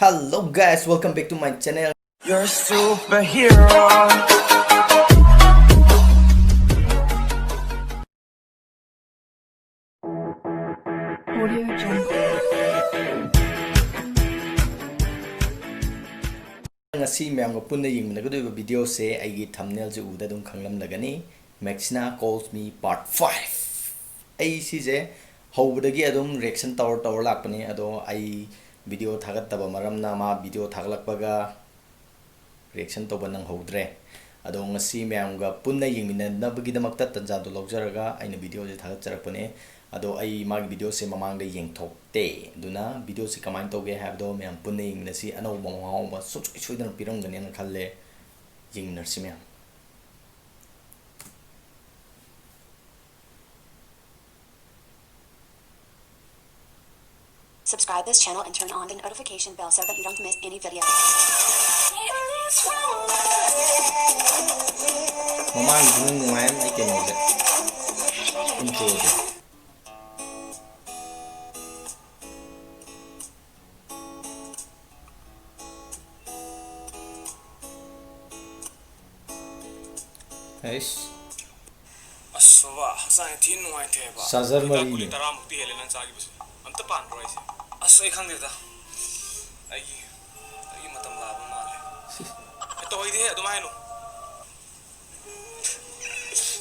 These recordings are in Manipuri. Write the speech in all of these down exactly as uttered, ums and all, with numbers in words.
Hello guys, welcome back to my channel. You're a superhero. Audio Jungle. ꯉꯁꯤ ꯃꯌꯥꯝꯒ ꯄꯨꯟꯅ ꯌꯦꯡꯃꯤꯟꯅꯒꯗꯧꯔꯤꯕ video ꯁꯦ ꯑꯩꯒꯤ thumbnail ꯁꯦ ꯎꯕꯗ ꯑꯗꯨꯝ ꯈꯪꯂꯝꯂꯒꯅꯤ, Maxina Calls Me Part five꯫ ꯑꯩ ꯁꯤꯁꯦ ꯍꯧꯕꯗꯒꯤ ꯑꯗꯨꯝ reaction ꯇꯧꯔ ꯇꯧꯔ ꯂꯥꯛꯄꯅꯤ, ꯑꯗꯣ ꯑꯩ video ꯊꯥꯒꯠꯇꯕ ꯃꯔꯝꯅ ꯃꯥ video ꯊꯥꯒꯠꯂꯛꯄꯒ reaction ꯇꯧꯕ ꯅꯪꯍꯧꯗ꯭ꯔꯦ꯫ ꯑꯗꯣ ꯉꯁꯤ ꯃꯌꯥꯝꯒ ꯄꯨꯟꯅ ꯌꯦꯡꯃꯤꯟꯅꯅꯕꯒꯤꯗꯃꯛꯇ ꯇꯟꯖꯥꯗꯣ ꯂꯧꯖꯔꯒ ꯑꯩꯅ video ꯁꯦ ꯊꯥꯒꯠꯆꯔꯛꯄꯅꯦ꯫ ꯑꯗꯣ ꯑꯩ ꯃꯥꯒꯤ video ꯁꯦ ꯃꯃꯥꯡꯗ ꯌꯦꯡꯊꯣꯛꯇꯦ, ꯑꯗꯨꯅ video ꯁꯦ ꯀꯃꯥꯏꯅ ꯇꯧꯒꯦ ꯍꯥꯏꯕꯗꯣ ꯃꯌꯥꯝ ꯄꯨꯟꯅ ꯌꯦꯡꯃꯤꯟꯅꯁꯤ꯫ ꯑꯅꯧꯕ ꯃꯍꯥꯎ ꯑꯃ ꯁꯨꯡꯁꯣꯏ ꯁꯣꯏꯗꯅ ꯄꯤꯔꯝꯒꯅꯦꯅ ꯈꯜꯂꯦ꯫ ꯌꯦꯡꯃꯤꯟꯅꯔꯁꯤ ꯃꯌꯥꯝ꯫ Subscribe this channel and turn on the notification bell so that you don't miss any video. ꯃꯃꯥꯡꯒꯤꯗꯨꯅ ꯅꯨꯡꯉꯥꯏ, ꯑꯩ ꯀꯩꯅꯣꯁꯦ, intro ꯁꯦ꯫ ꯑꯩꯁ꯫ ꯑꯁ, ꯕꯕꯥ, ꯍꯛꯆꯥꯡꯁꯦ ꯊꯤꯅ ꯅꯨꯡꯉꯥꯏꯇꯦꯕ꯫ ꯆꯥꯔꯖꯔ ꯍꯤꯗꯥꯛ ꯃꯔꯤꯅꯦ꯫ ꯒꯨꯂꯤ ꯇꯔꯥꯃꯨꯛꯇꯤ ꯍꯦꯜꯂꯦ ꯅꯪ ꯆꯥꯈꯤꯕꯁꯦ꯫ ꯑꯝꯇ ꯄꯥꯟꯗ꯭ꯔꯣ ꯑꯩꯁꯦ? ꯑꯁ, ꯑꯩ ꯈꯪꯗꯦꯗ꯫ ꯑꯩꯒꯤ, ꯑꯩꯒꯤ ꯃꯇꯝ ꯂꯥꯛꯑꯕ ꯃꯥꯜꯂꯦ꯫ ꯁꯤꯁ꯫ ꯑꯦ, ꯇꯧꯍꯩꯗꯦꯍꯦ, ꯑꯗꯨꯃꯥꯏꯅ ꯍꯥꯏꯅꯨ꯫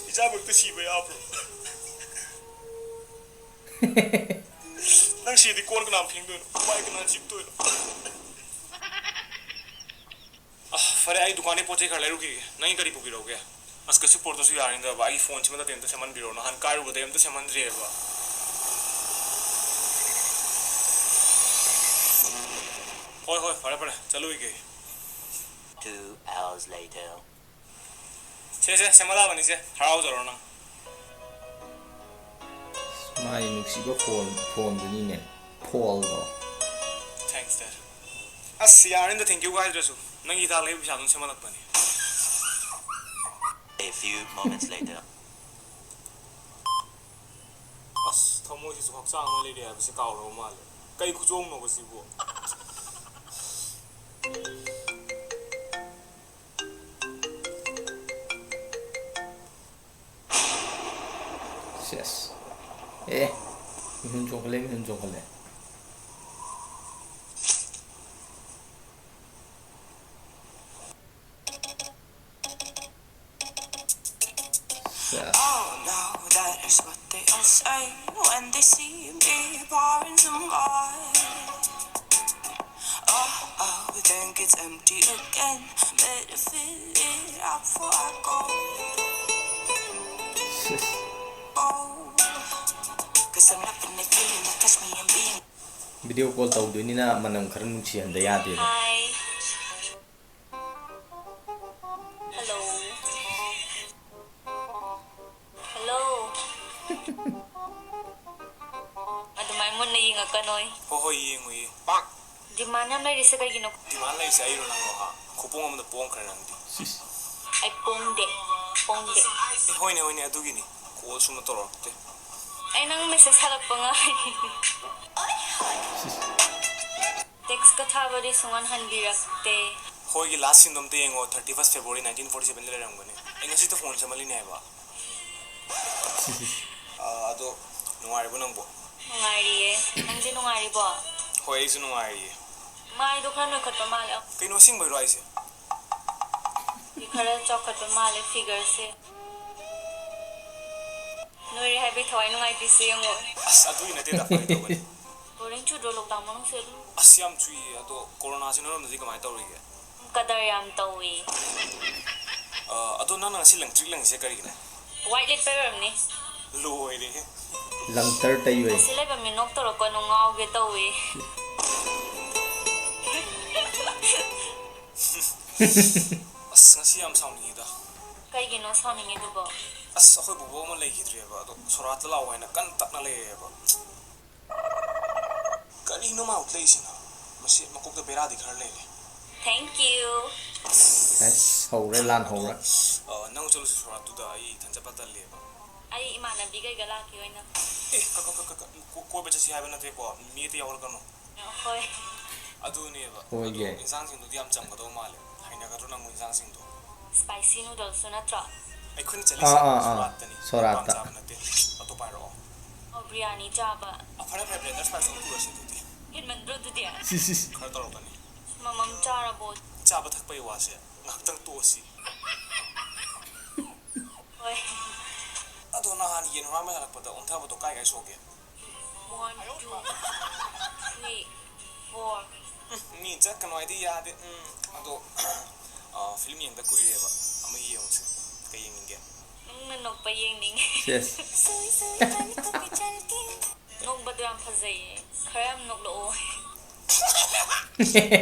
ꯏꯆꯥꯃꯛꯇ ꯁꯤꯕ ꯌꯥꯕ꯭ꯔꯣ? ꯅꯪ ꯁꯤꯗꯤ ꯀꯣꯟ ꯀꯅꯥ ꯐꯦꯡꯗꯣꯏꯅꯣ? ꯃꯥꯏ ꯀꯅꯥ ꯆꯤꯛꯇꯣꯏꯅꯣ? ꯑ, ꯐꯔꯦ, ꯑꯩ ꯗꯨꯀꯥꯟꯗꯩ ꯄꯣꯠ ꯆꯩ ꯈꯔ ꯂꯩꯔꯨꯈꯤꯒꯦ꯫ ꯅꯪꯒꯤ ꯀꯔꯤ ꯄꯨꯕꯤꯔꯛꯎꯒꯦ? ꯑꯁ, ꯀꯩꯁꯨ ꯄꯨꯔꯛꯇ꯭ꯔꯁꯨ ꯌꯥꯔꯅꯤꯗꯕ꯫ ꯑꯩꯒꯤ ꯐꯣꯟꯁꯤꯃꯗ ꯑꯝꯇ ꯁꯦꯝꯍꯟꯕꯤꯔꯛꯑꯣ꯫ ꯅꯍꯥꯟ ꯀꯥꯏꯔꯨꯕꯗꯩ ꯑꯝꯇ ꯁꯦꯝꯍꯟꯗ꯭ꯔꯤꯑꯕ꯫ ꯍꯣꯏ, ꯍꯣꯏ, ꯐꯔꯦ, ꯐꯔꯦ, ꯆꯠꯂꯨꯈꯤꯒꯦ꯫ Two hours later. ꯁꯦ, ꯁꯦ, ꯁꯦꯝꯍꯜꯂꯛꯑꯕꯅꯤ, ꯁꯦ꯫ ꯍꯔꯥꯎꯖꯔꯣ ꯅꯪ꯫ ꯃꯥꯒꯤ ꯅꯨꯡꯁꯤꯕ ꯐꯣꯟ, ꯐꯣꯟꯗꯨꯅꯤꯅꯦ꯫ ꯐꯣꯜꯗꯣ꯫ Thanks, Dad. ꯑꯁ, ꯌꯥꯔꯅꯤꯗ, thank you ꯍꯥꯏꯗ꯭ꯔꯁꯨ꯫ ꯅꯪꯒꯤ ꯍꯤꯗꯥꯛ ꯂꯩꯕ ꯄꯩꯁꯥꯗꯨꯅ ꯁꯦꯝꯍꯜꯂꯛꯄꯅꯤ꯫ A few moments later. ꯑꯁ, ꯊꯃꯣꯏꯁꯤꯁꯨ ꯍꯛꯆꯥꯡ ꯑꯃ ꯂꯩꯔꯤ ꯍꯥꯏꯕꯁꯤ ꯀꯥꯎꯔꯕ ꯃꯥꯜꯂꯦ꯫ ꯀꯩ ꯈꯨꯆꯣꯡꯅꯣꯕ ꯁꯤꯕꯨ? ꯃꯤꯍꯨꯟ ꯆꯣꯡꯈꯠꯂꯦ, ꯃꯤꯍꯨꯟ ꯆꯣꯡꯈꯠꯂꯦ꯫ ꯁꯦꯁ꯫ Oh, no, that is what they all say when they see me pouring some wine. Oh, oh, the tank gets empty again. Better fill it up before I go. Sis. Oh, 'cause I'm loving the feeling that touch me and being. Video call ꯇꯧꯗꯣꯏꯅꯤꯅ ꯃꯅꯝ ꯈꯔ ꯅꯨꯡꯁꯤꯍꯟꯗ ꯌꯥꯗꯦꯕ꯫ Hi. Hello. Hello. ꯑꯗꯨꯃꯥꯏ ꯃꯨꯟꯅ ꯌꯦꯡꯉꯛꯀꯅꯣꯏ꯫ ꯍꯣꯏ, ꯍꯣꯏ, ꯌꯦꯡꯉꯨꯏꯌꯦ꯫ Demand ꯌꯥꯝ ꯂꯩꯔꯤꯁꯦ ꯀꯩꯒꯤꯅꯣ? Demand ꯂꯩꯔꯤꯁꯦ ꯑꯩꯔꯣ ꯅꯪꯔꯣ, ꯍꯥ? ꯈꯨꯄꯣꯡ ꯑꯃꯗ ꯄꯣꯡꯈ꯭ꯔꯦ ꯅꯪꯗꯤ꯫ ꯁꯤꯁ꯫ ꯑꯩ ꯄꯣꯡꯗꯦ, ꯄꯣꯡꯗꯦ꯫ ꯑꯦ, ꯍꯣꯏꯅꯦ, ꯍꯣꯏꯅꯦ, ꯑꯗꯨꯒꯤꯅꯤ꯫ Call ꯁꯨꯝꯕ ꯇꯧꯔꯛꯇꯦ꯫ ꯑꯩ ꯅꯪ message ꯍꯜꯂꯛꯄ ꯉꯥꯏꯔꯤ꯫ ꯁꯤꯁ꯫ Text ꯀ ꯊꯥꯕꯗꯤ ꯁꯨꯡꯍꯟ ꯍꯟꯕꯤꯔꯛꯇꯦ꯫ ꯍꯣꯏꯒꯤ last scene ꯗꯣ ꯑꯝꯇ ꯌꯦꯡꯉꯣ, thirty first February nineteen forty seven ꯗ ꯂꯩꯔꯝꯒꯅꯤ꯫ ꯑꯩ ꯉꯁꯤꯇ phone ꯁꯦꯝꯍꯜꯂꯤꯅꯦ ꯍꯥꯏꯕ꯫ ꯑꯥ, ꯑꯗꯣ ꯅꯨꯡꯉꯥꯏꯔꯤꯕꯣ ꯅꯪꯕꯣ? ꯅꯨꯡꯉꯥꯏꯔꯤꯌꯦ꯫ ꯅꯪꯗꯤ ꯅꯨꯡꯉꯥꯏꯔꯤꯕꯣ? ꯍꯣꯏ, ꯑꯩꯁꯨ ꯅꯨꯡꯉꯥꯏꯔꯤꯌꯦ꯫ ꯃꯥꯏꯗꯣ ꯈꯔ ꯅꯣꯏꯈꯠꯄ ꯃꯥꯜꯂꯦ꯫ ꯀꯩꯅꯣ, ꯑꯁꯦꯡꯕꯩꯔꯣ ꯍꯥꯏꯁꯦ? ꯈꯔ ꯆꯥꯎꯈꯠꯄ ꯃꯥꯜꯂꯦ figure ꯁꯦ꯫ ꯅꯣꯏꯔꯦ ꯍꯥꯏꯕꯩ ꯊꯋꯥꯏ ꯅꯨꯡꯉꯥꯏꯇ꯭ꯔꯤꯁꯦ ꯌꯦꯡꯉꯣ꯫ ꯑꯁ, ꯑꯗꯨꯒꯤ ꯅꯠꯇꯦꯗ, ꯐꯥꯒꯤ ꯇꯧꯕꯅꯤ꯫ Boring ꯆꯨꯗ꯭ꯔꯣ lockdown ꯃꯅꯨꯡꯁꯦ ꯑꯗꯨꯝ? ꯑꯁ, ꯌꯥꯝ ꯆꯨꯏꯌꯦ꯫ ꯑꯗꯣ ꯀꯣꯔꯣꯅꯥꯁꯦ ꯅꯣꯏꯔꯣꯝꯗꯗꯤ ꯀꯃꯥꯏꯅ ꯇꯧꯔꯤꯒꯦ? ꯀꯗꯔ ꯌꯥꯝ ꯇꯧꯏ꯫ ꯑ, ꯑꯗꯣ ꯅꯪꯅ ꯉꯁꯤ ꯂꯪꯇ꯭ꯔꯤꯛ ꯂꯪꯉꯤꯁꯦ ꯀꯔꯤꯒꯤꯅꯣ? White ꯂꯤꯠꯄꯩ ꯑꯣꯏꯔꯝꯅꯤ꯫ ꯂꯣꯏꯔꯦꯍꯦ꯫ ꯂꯪꯇꯔ ꯇꯩꯕꯩ꯫ ꯑꯁꯤ ꯂꯩꯕ ꯃꯤ ꯅꯣꯛꯇꯧꯔꯛꯀꯅꯨ, ꯉꯥꯎꯒꯦ ꯇꯧꯏ꯫ ꯑꯁ, ꯉꯁꯤ ꯌꯥꯝ ꯁꯥꯎꯅꯤꯡꯉꯤꯗ꯫ ꯀꯩꯒꯤꯅꯣ ꯁꯥꯎꯅꯤꯡꯉꯤꯗꯨꯕꯣ? ꯑꯁ, ꯑꯩꯈꯣꯏ ꯕꯣꯕꯣꯛ ꯑꯃ ꯂꯩꯈꯤꯗ꯭ꯔꯦꯕ, ꯑꯗꯣ ꯁꯣꯔꯥꯠꯇ ꯂꯥꯛꯑꯣ ꯍꯥꯏꯅ ꯀꯟꯅ ꯇꯛꯅ ꯂꯩꯔꯦꯕ꯫ ꯀꯔꯤꯅꯣ ꯃꯥ ꯎꯠꯂꯛꯏꯁꯤꯅ? ꯃꯁꯤ ꯃꯀꯣꯛꯇ ꯕꯦꯔꯥꯗꯤ ꯈꯔ ꯂꯩꯔꯦ꯫ Thank you. ꯑꯁ, ꯍꯧꯔꯦ, ꯂꯥꯟ ꯍꯧꯔꯦ꯫ ꯑ, ꯅꯪ ꯆꯠꯂꯨꯁꯤ ꯁꯣꯔꯥꯠꯇꯨꯗ, ꯑꯩ ꯏꯊꯟ ꯆꯠꯄ ꯇꯜꯂꯦꯕ꯫ ꯑꯩ ꯏꯃꯥꯟꯅꯕꯤꯈꯩꯒ ꯂꯥꯛꯀꯦ ꯑꯣꯏꯅ꯫ ꯑꯦ, ꯀ-, ꯀ-, ꯀ-, ꯀ-, ꯀꯣ-, ꯀꯣꯏꯕ ꯆꯠꯁꯤ ꯍꯥꯏꯕ ꯅꯠꯇꯦꯀꯣ, ꯃꯤ ꯑꯇꯩ ꯌꯥꯎꯔꯛꯀꯅꯨ꯫ ꯍꯣꯏ꯫ ꯑꯗꯨꯅꯦꯕ꯫ ꯍꯣꯏꯅꯦ꯫ ꯑꯗꯣ ꯏꯟꯁꯥꯡꯁꯤꯡꯗꯨꯗꯤ ꯌꯥꯝ ꯆꯝꯒꯗꯧ ꯃꯥꯜꯂꯦ꯫ ꯍꯩꯅꯒꯗ꯭ꯔꯣ ꯅꯪꯕꯨ ꯏꯟꯁꯥꯡꯁꯤꯡꯗꯣ? Spicy noodles ꯁꯨ ꯅꯠꯇ꯭ꯔꯣ? ꯑꯩꯈꯣꯏꯅ ꯆꯠꯂꯤꯁꯦ ꯑꯥ, ꯑꯥ, ꯑꯥ꯫ ꯁꯣꯔꯥꯠꯇꯅꯤ꯫ ꯁꯣꯔꯥꯠꯇ꯫ ꯃꯄꯥꯝ ꯆꯥꯕ ꯅꯠꯇꯦ꯫ ꯑꯇꯣꯞꯄ ꯍꯥꯏꯔꯛꯑꯣ꯫ ꯑꯣ, ꯕꯤꯔꯌꯥꯅꯤ ꯆꯥꯕ꯫ ꯑ, ꯐꯔꯦ, ꯐꯔꯦ, blender spice ꯑꯃ ꯄꯨꯔꯁꯤ ꯑꯗꯨꯗꯤ꯫ ꯍꯦꯟꯃꯟꯗ꯭ꯔꯣ ꯑꯗꯨꯗꯤ? ꯁꯤ, ꯁꯤ, ꯁꯤ꯫ ꯈꯔ ꯇꯧꯔꯛꯀꯅꯤ꯫ ꯃꯃꯝ ꯆꯥꯔꯕꯣ? ꯆꯥꯕ ꯊꯛꯄꯒꯤ ꯋꯥꯁꯦ ꯉꯥꯏꯍꯥꯛꯇꯪ ꯇꯣꯛꯑꯁꯤ꯫ ꯍꯣꯏ꯫ ꯑꯗꯣ ꯅꯍꯥꯟ ꯌꯦꯟ ꯍꯨꯔꯥꯟꯕ ꯍꯜꯂꯛꯄꯗ ꯑꯣꯟꯊꯕꯗꯣ ꯀꯥꯏ ꯀꯥꯏ ꯁꯣꯛꯀꯦ? One, two, three, four. ꯎꯝ, ꯃꯤ ꯆꯠꯀꯅꯨ ꯍꯥꯏꯗꯤ ꯌꯥꯗꯦ꯫ ꯎꯝ, ꯑꯗꯣ, ꯑ, film ꯌꯦꯡꯗ ꯀꯨꯏꯔꯦꯕ꯫ ꯑꯃ ꯌꯦꯡꯉꯨꯁꯦ꯫ ꯀꯩ ꯌꯦꯡꯅꯤꯡꯒꯦ? ꯅꯪꯅ ꯅꯣꯛꯄ ꯌꯦꯡꯅꯤꯡꯉꯦ꯫ Yes. ꯅꯣꯛꯄꯗꯣ ꯌꯥꯝ ꯐꯖꯩꯌꯦ꯫ ꯈꯔ ꯌꯥꯝ ꯅꯣꯛꯂꯛꯑꯣ꯫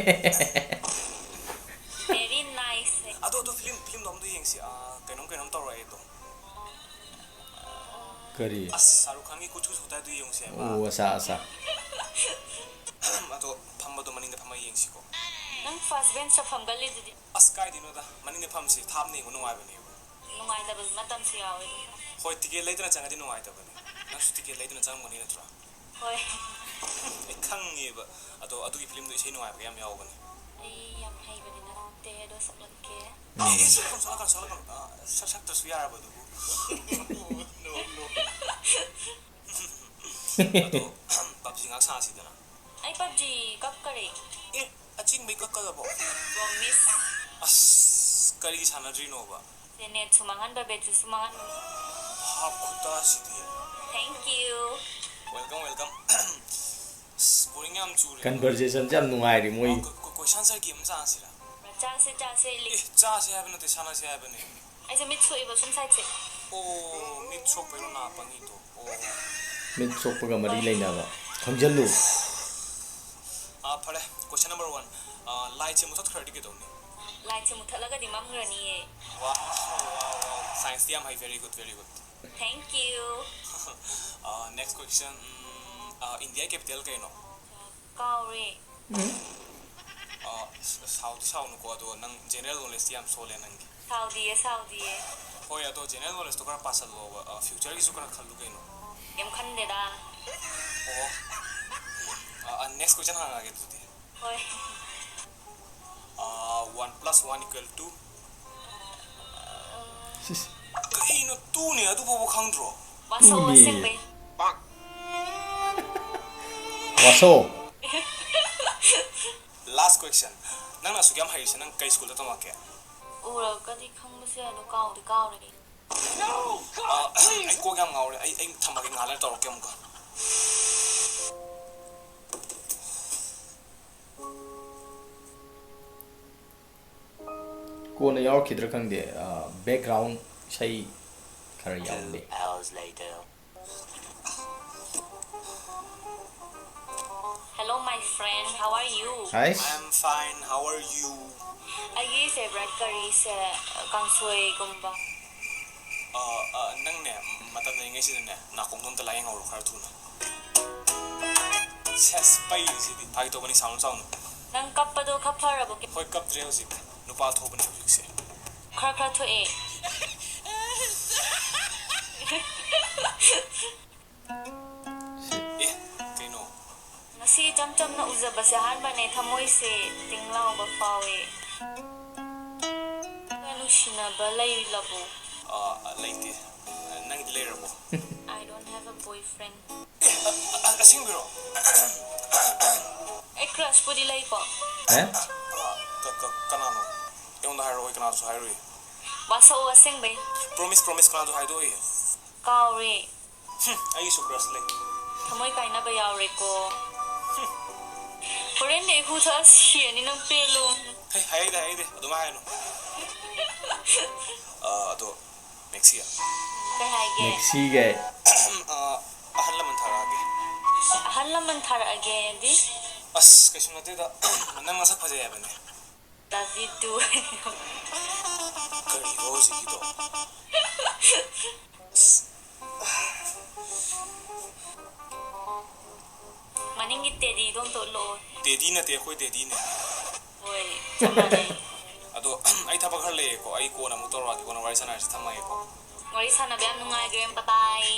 Very nice. ꯑꯗꯣ, ꯑꯗꯣ film, filmꯗꯣ ꯑꯝꯇ ꯌꯦꯡꯁꯤ꯫ ꯑ, ꯀꯩꯅꯣꯝ, ꯀꯩꯅꯣꯝ ꯇꯧꯔꯛꯑꯦ ꯑꯗꯣ꯫ ꯀꯔꯤ? ꯑꯁ, ꯁꯥꯔꯨꯛ ꯈꯥꯟꯒꯤ ꯀꯨꯆ ꯀꯨꯆ ꯍꯣꯇꯥ ꯍꯥꯏꯗꯨ ꯌꯦꯡꯉꯨꯁꯦ ꯍꯥꯏꯕ꯫ ꯑꯣ, ꯑꯆꯥ, ꯑꯆꯥ꯫ ꯑꯗꯣ ꯐꯝꯕꯗꯣ ꯃꯅꯤꯡꯗ ꯐꯝꯃ ꯌꯦꯡꯁꯤꯀꯣ꯫ ꯅꯪ first benchꯇ ꯐꯝꯒꯜꯂꯤꯗꯨꯗꯤ꯫ ꯑꯁ, ꯀꯥꯏꯗꯩꯅꯣꯗ, ꯃꯅꯤꯡꯗ ꯐꯝꯁꯤ, ꯊꯥꯞꯅ ꯌꯦꯡꯕ ꯅꯨꯡꯉꯥꯏꯕꯅꯦꯕ꯫ ꯅꯨꯡꯉꯥꯏꯇꯕ ꯃꯇꯝꯁꯨ ꯌꯥꯎꯋꯦ꯫ ꯍꯣꯏ, ticket ꯂꯩꯗꯅ ꯆꯪꯉꯗꯤ ꯅꯨꯡꯉꯥꯏꯇꯕꯅꯦ꯫ ꯅꯪꯁꯨ ticket ꯂꯩꯗꯅ ꯆꯪꯉꯝꯒꯅꯤ ꯅꯠꯇ꯭ꯔꯣ? ꯍꯣꯏ꯫ ꯑꯩ ꯈꯪꯉꯦꯕ꯫ ꯑꯗꯣ ꯑꯗꯨꯒꯤ filmꯗꯣ ꯏꯁꯩ ꯅꯨꯡꯉꯥꯏꯕꯒ ꯌꯥꯝ ꯌꯥꯎꯕꯅꯦ꯫ ꯑꯩ ꯌꯥꯝ ꯍꯩꯕꯗꯤ ꯅꯠꯇꯦ, ꯑꯗꯣ ꯁꯛꯂꯛꯀꯦ꯫ ꯎꯝ꯫ ꯑꯦ, ꯑꯦ, ꯁꯛꯂꯛꯀꯅꯨ, ꯁꯛꯂꯛꯀꯅꯨ, ꯁꯛꯂꯛꯀꯅꯨ꯫ ꯑ, ꯁꯛ-, ꯁꯛꯇ꯭ꯔꯁꯨ ꯌꯥꯔꯕ ꯑꯗꯨꯕꯨ꯫ ꯑꯗꯣ, PUBG ꯉꯥꯏꯍꯥꯛ ꯁꯥꯟꯅꯁꯤꯗꯅ꯫ ꯑꯩ PUBG ꯀꯛꯈꯔꯦ꯫ ꯑꯦ, ꯑꯆꯤꯡꯕꯩ ꯀꯛꯀꯗꯕꯣ? Promise꯫ ꯑꯁ, ꯀꯔꯤꯒꯤ ꯁꯥꯟꯅꯗ꯭ꯔꯤꯅꯣꯕ? ꯁꯦ, netꯁꯨ ꯃꯥꯡꯍꯟꯕ, batteryꯁꯨ ꯃꯥꯡꯍꯟꯕ꯫ Half ꯈꯨꯇꯥꯁꯤꯗꯤ꯫ Thank you꯫ Welcome, welcome꯫ ꯑꯁ, boring ꯌꯥꯝ ꯆꯨꯔꯦ꯫ Conversationꯁꯦ ꯌꯥꯝ ꯅꯨꯡꯉꯥꯏꯔꯤ ꯃꯣꯏ꯫ ꯑ, ꯀꯣ-, ꯀꯣ-, question answer game ꯑꯃ ꯆꯥꯁꯤꯔꯥ? ꯆꯥꯁꯦ, ꯆꯥꯁꯦ, ꯂꯤ- ꯑꯦ, ꯆꯥꯁꯦ ꯍꯥꯏꯕ ꯅꯠꯇꯦ, ꯁꯥꯟꯅꯁꯦ ꯍꯥꯏꯕꯅꯦ꯫ ꯑꯩꯁꯦ ꯃꯤꯠ ꯁꯣꯛꯑꯦꯕ, ꯁꯨꯝ sideꯁꯦ꯫ ꯑꯣ, ꯃꯤꯠ ꯁꯣꯛꯄꯩꯔꯣ ꯅꯥ ꯄꯪꯉꯤꯗꯣ? ꯑꯣ꯫ ꯃꯤꯠ ꯁꯣꯛꯄꯒ ꯃꯔꯤ ꯍꯣꯏ꯫ ꯂꯩꯅꯕ ꯈꯪꯖꯜꯂꯨ꯫ ꯑꯥ, ꯐꯔꯦ꯫ Question number one. ꯑꯥ, lightꯁꯦ ꯃꯨꯊꯠꯈ꯭ꯔꯗꯤ ꯀꯩꯗꯧꯅꯤ? Lightꯁꯦ ꯃꯨꯊꯠꯂꯒꯗꯤ ꯃꯝꯈ꯭ꯔꯅꯤꯌꯦ꯫ Wow, wow, wow. Scienceꯇꯤ ꯌꯥꯝ ꯍꯩ, very good, very good. Thank you. Ah, next question. Um, ah, India capital ꯀꯩꯅꯣ? ꯀꯥꯎꯔꯦ꯫ ꯎꯝ꯫ ꯑꯥ, ꯁ-, ꯁꯥꯎꯗꯤ ꯁꯥꯎꯅꯨꯀꯣ, ꯑꯗꯣ ꯅꯪ general knowledgeꯇꯤ ꯌꯥꯝ ꯁꯣꯜꯂꯦ ꯅꯪꯒꯤ꯫ ꯁꯥꯎꯗꯤꯌꯦ, ꯁꯥꯎꯗꯤꯌꯦ꯫ ꯍꯣꯏ, ꯑꯗꯣ general knowledgeꯇꯣ ꯈꯔ ꯄꯥꯁꯜꯂꯣꯕ, ꯑꯥ, futureꯒꯤꯁꯨ ꯈꯔ ꯈꯜꯂꯨ ꯀꯩꯅꯣ꯫ ꯀꯩꯝ ꯈꯟꯗꯦꯗ꯫ ꯑꯣ꯫ ꯑꯥ, ꯑꯥ, next question ꯍꯪꯉꯛꯑꯒꯦ ꯑꯗꯨꯗꯤ꯫ ꯍꯣꯏ꯫ ꯑꯥ, one plus one equal to? ꯁꯤꯁ꯫ ꯀꯩꯅꯣ, twoꯅꯦ, ꯑꯗꯨ ꯐꯥꯎꯕ ꯈꯪꯗ꯭ꯔꯣ? ꯋꯥꯁꯧ twoꯅꯦ꯫ ꯑꯁꯦꯡꯕꯩ꯫ ꯋꯥꯁꯣ꯫ Last question. ꯅꯪꯅ ꯑꯁꯨꯛ ꯌꯥꯝ ꯍꯩꯔꯤꯁꯦ ꯅꯪ ꯀꯩ ꯁ꯭ꯀꯨꯜꯗ ꯇꯝꯃꯛꯀꯦ? ꯎꯔꯒꯗꯤ ꯈꯪꯕꯁꯨ ꯌꯥꯏ, ꯑꯗꯣ ꯀꯥꯎꯗꯤ ꯀꯥꯎꯔꯦ꯫ ꯑ, ꯑꯩ ꯀꯣꯛ ꯌꯥꯝ ꯉꯥꯎꯔꯦ꯫ ꯑꯩ, ꯑꯩ ꯊꯝꯃꯒꯦ, ꯉꯥꯏꯍꯥꯛ ꯂꯩꯔ ꯇꯧꯔꯛꯀꯦ ꯑꯃꯨꯛꯀ꯫ ꯀꯣꯟꯅ ꯌꯥꯎꯔꯛꯈꯤꯗ꯭ꯔꯥ ꯈꯪꯗꯦ, ꯑ, background ꯏꯁꯩ ꯈꯔ ꯌꯥꯎꯕꯅꯦ꯫ Two hours later. Hello, my friend. How are you? Hi. I'm fine. How are you? ꯑꯩꯒꯤ favourite ꯀꯔꯤꯁꯦ, ꯀꯥꯡꯁꯣꯏꯒꯨꯝꯕ꯫ ꯑ, ꯑ, ꯅꯪꯅꯦ, ꯃꯇꯝ ꯂꯩꯔꯤꯉꯩꯁꯤꯗꯅꯦ, ꯅꯥꯀꯣꯡꯗꯣ ꯑꯝꯇ ꯂꯥꯏꯌꯦꯡꯍꯧꯔꯣ ꯈꯔ ꯊꯨꯅ꯫ ꯁꯦꯁ, ꯄꯩꯔꯤꯁꯤꯗꯤ꯫ ꯐꯥꯒꯤ ꯇꯧꯕꯅꯤ, ꯁꯥꯎꯅꯨ, ꯁꯥꯎꯅꯨ꯫ ꯅꯪ ꯀꯞꯄꯗꯣ ꯈꯔ ꯐꯔꯕꯣ? ꯍꯣꯏ, ꯀꯞꯇ꯭ꯔꯦ ꯍꯧꯖꯤꯛ꯫ ꯅꯨꯄꯥ ꯊꯣꯛꯄꯅꯦ ꯍꯧꯖꯤꯛꯁꯦ꯫ ꯈꯔ ꯈꯔ ꯊꯣꯛꯑꯦ꯫ ꯑꯦ, ꯀꯩꯅꯣ? ꯉꯁꯤ ꯏꯆꯝ ꯆꯝꯅ ꯎꯖꯕꯁꯦ ꯑꯍꯥꯟꯕꯅꯦ, ꯊꯃꯣꯏꯁꯦ ꯇꯤꯡ ꯂꯥꯎꯕ ꯐꯥꯎꯋꯦ꯫ ꯅꯨꯡꯁꯤꯅꯕ ꯂꯩꯔꯕꯣ? ꯑ, ꯂꯩꯇꯦ꯫ ꯅꯪꯗꯤ ꯂꯩꯔꯕꯣ? I don't have a boyfriend. ꯑꯦ, ꯑ, ꯑ, ꯑꯁꯦꯡꯕꯤꯔꯣ? ꯑꯩ crushꯄꯨꯗꯤ ꯂꯩꯀꯣ꯫ ꯍꯦ? ꯑ, ꯀ-, ꯀ-, ꯀꯅꯥꯅꯣ? ꯑꯩꯉꯣꯟꯗ ꯍꯥꯏꯔꯛꯑꯣ, ꯑꯩ ꯀꯅꯥꯗꯁꯨ ꯍꯥꯏꯔꯣꯏ꯫ ꯋꯥꯁꯛꯑꯣ ꯑꯁꯦꯡꯕꯩ꯫ Promise, promise, ꯀꯅꯥꯗꯁꯨ ꯍꯥꯏꯗꯣꯛꯑꯣꯏ꯫ ꯀꯥꯎꯔꯦ꯫ ꯍꯨꯝ, ꯑꯩꯒꯤꯁꯨ crush ꯂꯩ꯫ ꯊꯃꯣꯏ ꯀꯥꯏꯅꯕ ꯌꯥꯎꯔꯦꯀꯣ꯫ ꯍꯨꯝ꯫ ꯍꯣꯔꯦꯟꯗꯤ ꯑꯩ ꯍꯨ ꯊꯛꯑ ꯁꯤꯔꯅꯤ, ꯅꯪ ꯄꯦꯜꯂꯣ꯫ ꯍꯩ, ꯍꯥꯏꯍꯩꯗꯦ, ꯍꯥꯏꯍꯩꯗꯦ, ꯑꯗꯨꯃꯥꯏ ꯍꯥꯏꯅꯨ꯫ ꯑ, ꯑꯗꯣ, ꯃꯦꯛꯁꯤꯌꯥ꯫ ꯀꯩ ꯍꯥꯏꯒꯦ? ꯃꯦꯛꯁꯤꯒ꯫ ꯑ, ꯑꯍꯜ ꯂꯃꯟ ꯊꯥꯔꯛꯑꯒꯦ꯫ ꯑꯍꯜ ꯂꯃꯟ ꯊꯥꯔꯛꯑꯒꯦꯗꯤ? ꯑꯁ, ꯀꯩꯁꯨ ꯅꯠꯇꯦꯗ, ꯅꯪ ꯅꯁꯛ ꯐꯖꯩ ꯍꯥꯏꯕꯅꯦ꯫ Love you too꯫ ꯀꯔꯤꯅꯣ ꯍꯧꯖꯤꯛꯀꯤꯗꯣ? ꯑꯁ꯫ ꯃꯅꯤꯡꯒꯤ ꯇꯦꯗꯤꯗꯣ ꯑꯝꯇ ꯎꯠꯂꯛꯑꯣ꯫ ꯇꯦꯗꯤ ꯅꯠꯇꯦ, ꯑꯩꯈꯣꯏ ꯗꯦꯗꯤꯅꯦ꯫ ꯍꯣꯏ, ꯆꯞ ꯃꯥꯟꯅꯩ꯫ ꯑꯗꯣ, ꯑꯩ ꯊꯕꯛ ꯈꯔ ꯂꯩꯌꯦꯀꯣ, ꯑꯩ ꯀꯣꯟꯅ ꯑꯃꯨꯛ ꯇꯧꯔꯛꯑꯒꯦ, ꯀꯣꯟꯅ ꯋꯥꯔꯤ ꯁꯥꯟꯅꯔꯁꯤ, ꯊꯝꯃꯒꯦꯀꯣ꯫ ꯋꯥꯔꯤ ꯁꯥꯟꯅꯕ ꯌꯥꯝ ꯅꯨꯡꯉꯥꯏꯈ꯭ꯔꯦ, bye bye꯫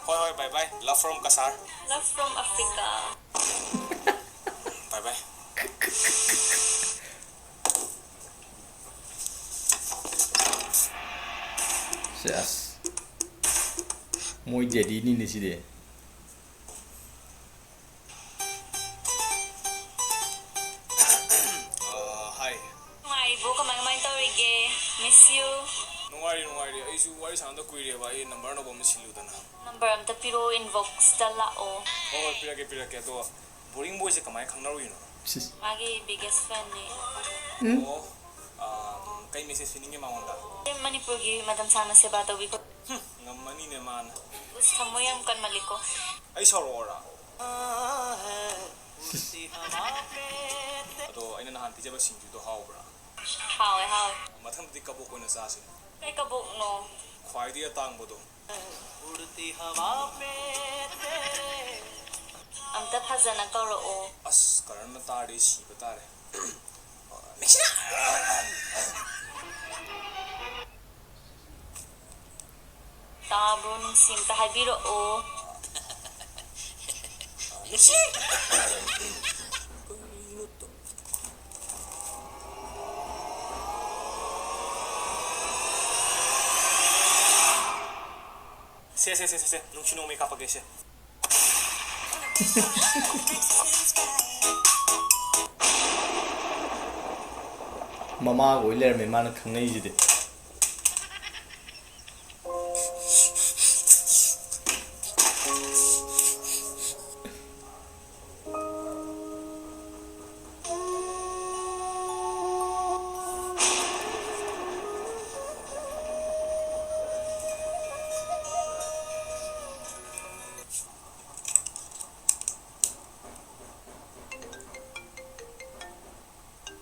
ꯍꯣꯏ, ꯍꯣꯏ, bye bye, love from Cachar. Love from Africa꯫ Bye bye꯫ ꯁꯦꯁ꯫ ꯃꯣꯏ ꯗꯦꯗꯤꯅꯤꯅꯦ ꯁꯤꯗꯤ꯫ ꯅꯨꯡꯉꯥꯏꯔꯤ, ꯅꯨꯡꯉꯥꯏꯔꯤ꯫ ꯑꯩꯁꯨ ꯋꯥꯔꯤ ꯁꯥꯟꯅꯗ ꯀꯨꯏꯔꯦꯕ꯫ ꯑꯩ ꯅꯝꯕꯔ ꯑꯅꯧꯕ ꯑꯃ ꯁꯤꯜꯂꯨꯗꯅ꯫ ꯅꯝꯕꯔ ꯑꯝꯇ ꯄꯤꯔꯛꯑꯣ, inbox ꯇ ꯂꯥꯛꯑꯣ꯫ ꯍꯣꯏ, ꯍꯣꯏ, ꯄꯤꯔꯛꯀꯦ, ꯄꯤꯔꯛꯀꯦ꯫ ꯑꯗꯣ ꯕꯣꯔꯤꯡ ꯕꯣꯏꯁꯦ ꯀꯃꯥꯏꯅ ꯈꯪꯅꯔꯨꯏꯅꯣ? ꯁꯤꯁ꯫ ꯃꯥꯒꯤ biggest fan ꯅꯦ꯫ ꯎꯝ꯫ ꯑꯣ, ꯑꯥ, ꯀꯩ message ꯄꯤꯅꯤꯡꯒꯦ ꯃꯉꯣꯟꯗ? ꯃꯅꯤꯄꯨꯔꯒꯤ ꯃꯇꯝ ꯁꯥꯡꯅ ꯁꯦꯕꯥ ꯇꯧꯕꯤꯀꯣ꯫ ꯍꯨꯝ, ꯉꯝꯃꯅꯤꯅꯦ ꯃꯥꯅ꯫ ꯎꯁ, ꯊꯃꯣꯏ ꯌꯥꯝ ꯀꯟꯃꯜꯂꯤꯀꯣ꯫ ꯑꯩ ꯁꯥꯎꯔꯛꯑꯣꯔꯥ? ꯑꯗꯣ ꯑꯩꯅ ꯅꯍꯥꯟ ꯄꯤꯖꯕ ꯁꯤꯡꯖꯨꯗꯣ ꯍꯥꯎꯕ꯭ꯔꯥ? ꯍꯥꯎꯋꯦ, ꯍꯥꯎꯋꯦ꯫ ꯃꯊꯪꯗꯤ ꯀꯕꯣꯛ ꯑꯣꯏꯅ ꯆꯥꯁꯦ꯫ ꯀꯩ ꯀꯕꯣꯛꯅꯣ? ꯈ꯭ꯋꯥꯏꯗꯒꯤ ꯑꯇꯥꯡꯕꯗꯣ꯫ ꯑꯝꯇ ꯐꯖꯅ ꯀꯧꯔꯛꯑꯣ꯫ ꯑꯁ, ꯀꯔꯟꯅ ꯇꯥꯔꯗꯤ ꯁꯤꯕ ꯇꯥꯔꯦ꯫ ꯇꯥꯕ꯭ꯔꯣ ꯅꯨꯡꯁꯤ? ꯑꯝꯇ ꯍꯥꯏꯕꯤꯔꯛꯑꯣ꯫ ꯅꯨꯡꯁꯤ! ꯀꯔꯤꯅꯣ ꯇꯧ-, ꯁꯦ, ꯁꯦ, ꯁꯦ, ꯁꯦ, ꯁꯦ, ꯅꯨꯡꯁꯤ ꯅꯣꯡꯃꯩ ꯀꯥꯞꯄꯒꯦ, ꯁꯦ꯫ ꯃꯃꯥꯒ ꯑꯣꯏ ꯂꯩꯔꯝꯃꯦ ꯃꯥꯅ ꯈꯪꯅꯩꯁꯤꯗꯤ꯫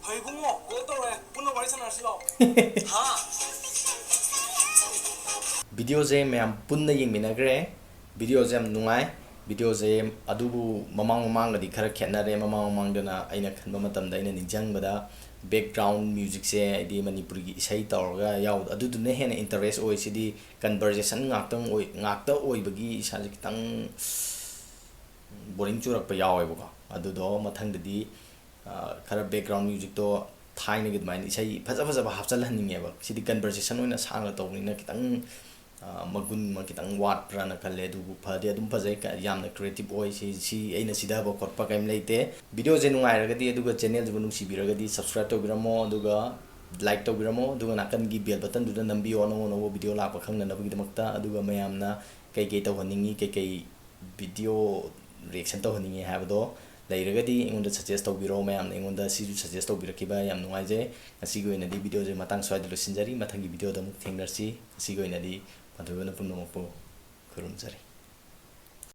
ꯍꯩꯕꯨꯡꯉꯣ, call ꯇꯧꯔꯛꯑꯦ꯫ ꯄꯨꯟꯅ ꯋꯥꯔꯤ ꯁꯥꯟꯅꯔꯁꯤ ꯂꯥꯛꯑꯣ꯫ ꯍꯥ? Video ꯁꯦ ꯃꯌꯥꯝ ꯄꯨꯟꯅ ꯌꯦꯡꯃꯤꯟꯅꯈ꯭ꯔꯦ꯫ Video ꯁꯦ ꯌꯥꯝ ꯅꯨꯡꯉꯥꯏ꯫ Video ꯁꯦ ꯑꯗꯨꯕꯨ ꯃꯃꯥꯡ ꯃꯃꯥꯡꯒꯗꯤ ꯈꯔ ꯈꯦꯠꯅꯔꯦ꯫ ꯃꯃꯥꯡ ꯃꯃꯥꯡꯗꯅ ꯑꯩꯅ ꯈꯟꯕ ꯃꯇꯝꯗ, ꯑꯩꯅ ꯅꯤꯡꯁꯤꯡꯕꯗ, background music ꯁꯦ, ꯍꯥꯏꯗꯤ ꯃꯅꯤꯄꯨꯔꯤꯒꯤ ꯏꯁꯩ ꯇꯧꯔꯒ ꯌꯥꯎꯕꯗꯣ, ꯑꯗꯨꯗꯨꯅ ꯍꯦꯟꯅ interest ꯑꯣꯏ꯫ ꯁꯤꯗꯤ conversation ꯉꯥꯛꯇꯪ ꯑꯣꯏ-, ꯉꯥꯛꯇ ꯑꯣꯏꯕꯒꯤ ꯏꯁꯥꯁꯦ ꯈꯤꯇꯪ boring ꯆꯨꯔꯛꯄ ꯌꯥꯎꯋꯦꯕꯀꯣ꯫ ꯑꯗꯨꯗꯣ ꯃꯊꯪꯗꯗꯤ, ꯑ, ꯈꯔ background music ꯇꯣ ꯊꯥꯏꯅꯒꯤ ꯑꯗꯨꯃꯥꯏꯅ ꯏꯁꯩ ꯐꯖ ꯐꯖꯕ ꯍꯥꯞꯆꯜꯍꯟꯅꯤꯡꯉꯦꯕ꯫ ꯁꯤꯗꯤ conversation ꯑꯣꯏꯅ ꯁꯥꯡꯅ ꯇꯧꯕꯅꯤꯅ ꯈꯤꯇꯪ, ꯑ, ꯃꯒꯨꯟ ꯑꯃ ꯈꯤꯇꯪ ꯋꯥꯠꯄ꯭ꯔꯥꯅ ꯈꯜꯂꯦ꯫ ꯑꯗꯨꯕꯨ ꯐꯗꯤ ꯑꯗꯨꯝ ꯐꯖꯩ, ꯀ-, ꯌꯥꯝꯅ creative ꯑꯣꯏ꯫ ꯁꯤ, ꯁꯤ ꯑꯩꯅ ꯁꯤꯊꯕ ꯈꯣꯠꯄ ꯀꯩꯝ ꯂꯩꯇꯦ꯫ Video ꯁꯦ ꯅꯨꯡꯉꯥꯏꯔꯒꯗꯤ, ꯑꯗꯨꯒ channel ꯁꯤꯕꯨ ꯅꯨꯡꯁꯤꯕꯤꯔꯒꯗꯤ subscribe ꯇꯧꯕꯤꯔꯝꯃꯣ꯫ ꯑꯗꯨꯒ like ꯇꯧꯕꯤꯔꯝꯃꯣ, ꯑꯗꯨꯒ ꯅꯥꯀꯟꯒꯤ bell button ꯗꯨꯗ ꯅꯝꯕꯤꯌꯣ, ꯑꯅꯧ ꯑꯅꯧꯕ video ꯂꯥꯛꯄ ꯈꯪꯅꯅꯕꯒꯤꯗꯃꯛꯇ꯫ ꯑꯗꯨꯒ ꯃꯌꯥꯝꯅ ꯀꯩꯀꯩ ꯇꯧꯍꯟꯅꯤꯡꯉꯤ, ꯀꯩꯀꯩ video reaction ꯇꯧꯍꯟꯅꯤꯡꯉꯤ ꯍꯥꯏꯕꯗꯣ ꯂꯩꯔꯒꯗꯤ ꯑꯩꯉꯣꯟꯗ suggest ꯇꯧꯕꯤꯔꯣ꯫ ꯃꯌꯥꯝꯅ ꯑꯩꯉꯣꯟꯗ ꯁꯤꯁꯨ suggest ꯇꯧꯕꯤꯔꯛꯈꯤꯕ ꯌꯥꯝ ꯅꯨꯡꯉꯥꯏꯖꯩ꯫ ꯉꯁꯤꯒꯤ ꯑꯣꯏꯅꯗꯤ video ꯁꯦ ꯃꯇꯥꯡ ꯁ꯭ꯋꯥꯏꯗ ꯂꯣꯏꯁꯤꯟꯖꯔꯤ꯫ ꯃꯊꯪꯒꯤ video ꯗ ꯑꯃꯨꯛ ꯊꯦꯡꯅꯔꯁꯤ꯫ ꯉꯁꯤꯒꯤ ꯑꯣꯏꯅꯗꯤ ꯄꯥꯟꯊꯣꯏꯕꯅ ꯄꯨꯝꯅꯃꯛꯄꯨ ꯈꯨꯔꯨꯝꯖꯔꯤ꯫